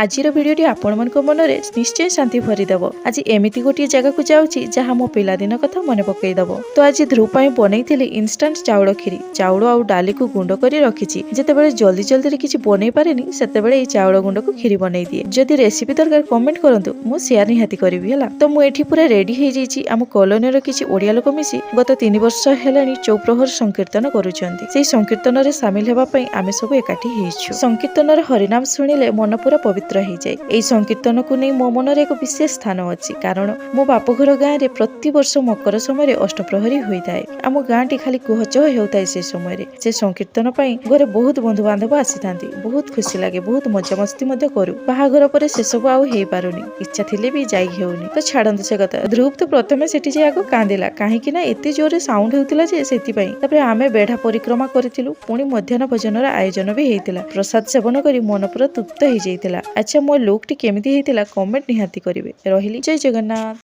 ଆଜିର ଭିଡ଼ିଓଟି ଆପଣମାନଙ୍କ ମନରେ ନିଶ୍ଚୟ ଶାନ୍ତି ଭରିଦେବ। ଆଜି ଏମିତି ଗୋଟିଏ ଜାଗାକୁ ଯାଉଛି, ଯାହା ମୋ ପିଲାଦିନ କଥା ମନେ ପକେଇଦବ। ତ ଆଜି ଧ୍ରୁବ ପାଇଁ ବନେଇଥିଲି ଇନଷ୍ଟାଣ୍ଟ ଚାଉଳ କ୍ଷୀରି। ଚାଉଳ ଆଉ ଡାଲିକୁ ଗୁଣ୍ଡ କରି ରଖିଛି। ଯେତେବେଳେ ଜଲ୍ଦି ଜଲ୍ଦିରେ କିଛି ବନେଇ ପାରେନି, ସେତେବେଳେ ଏଇ ଚାଉଳ ଗୁଣ୍ଡକୁ କ୍ଷୀରି ବନେଇ ଦିଏ। ଯଦି ରେସିପି ଦରକାର, କମେଣ୍ଟ କରନ୍ତୁ, ମୁଁ ସେୟାର ନିହାତି କରିବି। ହେଲା ତ, ମୁଁ ଏଠି ପୁରା ରେଡି ହେଇଯାଇଛି। ଆମ କଲୋନୀର କିଛି ଓଡ଼ିଆ ଲୋକ ମିଶି ଗତ 3 ବର୍ଷ ହେଲାଣି ଚୌପ୍ରହର ସଂକୀର୍ତ୍ତନ କରୁଛନ୍ତି। ସେଇ ସଂକୀର୍ତ୍ତନରେ ସାମିଲ ହେବା ପାଇଁ ଆମେ ସବୁ ଏକାଠି ହେଇଛୁ। ସଂକୀର୍ତ୍ତନରେ ହରିନାମ ଶୁଣିଲେ ମନ ପୁରା ପବିତ୍ର ହେଇଯାଏ। ଏଇ ସଂକୀର୍ତ୍ତନକୁ ନେଇ ମୋ ମନରେ ଏକ ବିଶେଷ ସ୍ଥାନ ଅଛି, କାରଣ ମୋ ବାପଘର ଗାଁରେ ପ୍ରତିବର୍ଷ ମକର ସମୟରେ ଅଷ୍ଟପ୍ରହରୀ ହୋଇଥାଏ। ଆମ ଗାଁଟି ଖାଲି କୁହଚହ ହେଉଥାଏ ସେ ସମୟରେ। ସେ ସଂକୀର୍ତ୍ତନ ପାଇଁ ଘରେ ବହୁତ ବନ୍ଧୁବାନ୍ଧବ ଆସିଥାନ୍ତି। ବହୁତ ଖୁସି ଲାଗେ, ବହୁତ ମଜାମସ୍ତି ମଧ୍ୟ କରୁ। ବାହାଘର ପରେ ସେସବୁ ଆଉ ହେଇପାରୁନି, ଇଚ୍ଛା ଥିଲେ ବି ଯାଇ ହେଉନି। ତ ଛାଡନ୍ତୁ ସେ କଥା। ଧ୍ରୁବ ତ ପ୍ରଥମେ ସେଠି ଯାଇ ଆଗ କାନ୍ଦିଲା, କାହିଁକି ନା ଏତେ ଜୋରରେ ସାଉଣ୍ଡ ହେଉଥିଲା ଯେ ସେଥିପାଇଁ। ତାପରେ ଆମେ ବେଢା ପରିକ୍ରମା କରିଥିଲୁ। ପୁଣି ମଧ୍ୟାହ୍ନ ଭୋଜନର ଆୟୋଜନ ବି ହେଇଥିଲା। ପ୍ରସାଦ ସେବନ କରି ମନ ପୁରା ତୃପ୍ତ ହେଇଯାଇଥିଲା। ଆଚ୍ଛା, ମୋ ଲୁକ୍ଟି କେମିତି ହେଇଥିଲା, କମେଣ୍ଟ ନିହାତି କରିବେ। ରହିଲି, ଜୟ ଜଗନ୍ନାଥ।